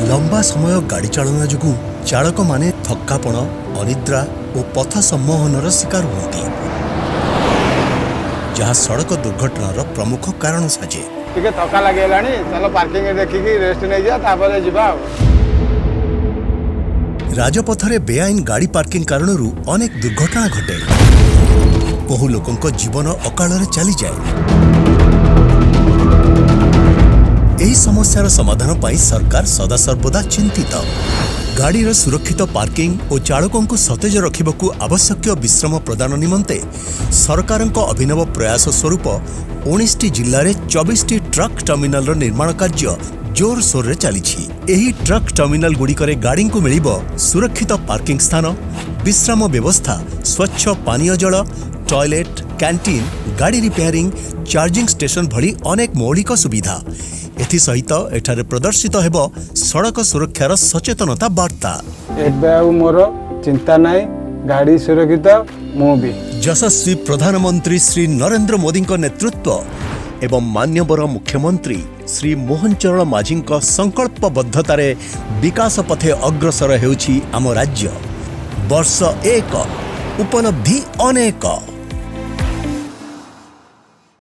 ଲମ୍ବା ସମୟ ଗାଡ଼ି ଚାଳନା ଯୋଗୁଁ ଚାଳକମାନେ ଥକ୍କାପଣ, ଅନିଦ୍ରା ଓ ପଥ ସମ୍ମୋହନର ଶିକାର ହୁଅନ୍ତି, ଯାହା ସଡ଼କ ଦୁର୍ଘଟଣାର ପ୍ରମୁଖ କାରଣ ସାଜେ। ଟିକେ ଥକା ଲାଗିଗଲାଣି, ଚାଲ ପାର୍କିଂ ଦେଖିକି ରେଷ୍ଟ ନେଇଯିବା, ତାପରେ ଯିବା ଆଉ। ରାଜପଥରେ ବେଆଇନ ଗାଡ଼ି ପାର୍କିଂ କାରଣରୁ ଅନେକ ଦୁର୍ଘଟଣା ଘଟେ। ବହୁ ଲୋକଙ୍କ ଜୀବନ ଅକାଳରେ ଚାଲିଯାଏ। ଏହି ସମସ୍ୟାର ସମାଧାନ ପାଇଁ ସରକାର ସଦାସର୍ବଦା ଚିନ୍ତିତ। ଗାଡ଼ିର ସୁରକ୍ଷିତ ପାର୍କିଂ ଓ ଚାଳକଙ୍କୁ ସତେଜ ରଖିବାକୁ ଆବଶ୍ୟକୀୟ ବିଶ୍ରାମ ପ୍ରଦାନ ନିମନ୍ତେ ସରକାରଙ୍କ ଅଭିନବ ପ୍ରୟାସ ସ୍ୱରୂପ 19ଟି ଜିଲ୍ଲାରେ 24ଟି ଟ୍ରକ୍ ଟର୍ମିନାଲର ନିର୍ମାଣ କାର୍ଯ୍ୟ ଜୋରସୋରରେ ଚାଲିଛି। ଏହି ଟ୍ରକ୍ ଟର୍ମିନାଲ ଗୁଡ଼ିକରେ ଗାଡ଼ିଙ୍କୁ ମିଳିବ ସୁରକ୍ଷିତ ପାର୍କିଂ ସ୍ଥାନ, ବିଶ୍ରାମ ବ୍ୟବସ୍ଥା, ସ୍ୱଚ୍ଛ ପାନୀୟ ଜଳ, ଟଏଲେଟ୍, କ୍ୟାଣ୍ଟିନ୍, ଗାଡ଼ି ରିପେୟାରିଂ, ଚାର୍ଜିଂ ଷ୍ଟେସନ ଭଳି ଅନେକ ମୌଳିକ ସୁବିଧା। ଏଥିସହିତ ଏଠାରେ ପ୍ରଦର୍ଶିତ ହେବ ସଡ଼କ ସୁରକ୍ଷାର ସଚେତନତା ବାର୍ତ୍ତା। ଏବେ ଆଉ ମୋର ଚିନ୍ତା ନାହିଁ। ଗାଡ଼ି ସୁରକ୍ଷିତ, ମୁଁ ବି। ଯଶସ୍ୱୀ ପ୍ରଧାନମନ୍ତ୍ରୀ ଶ୍ରୀ ନରେନ୍ଦ୍ର ମୋଦିଙ୍କ ନେତୃତ୍ୱ ଏବଂ ମାନ୍ୟବର ମୁଖ୍ୟମନ୍ତ୍ରୀ ଶ୍ରୀ ମୋହନ ଚରଣ ମାଝୀଙ୍କ ସଂକଳ୍ପବଦ୍ଧତାରେ ବିକାଶ ପଥେ ଅଗ୍ରସର ହେଉଛି ଆମ ରାଜ୍ୟ। ବର୍ଷ ଏକ, ଉପଲବ୍ଧି ଅନେକ।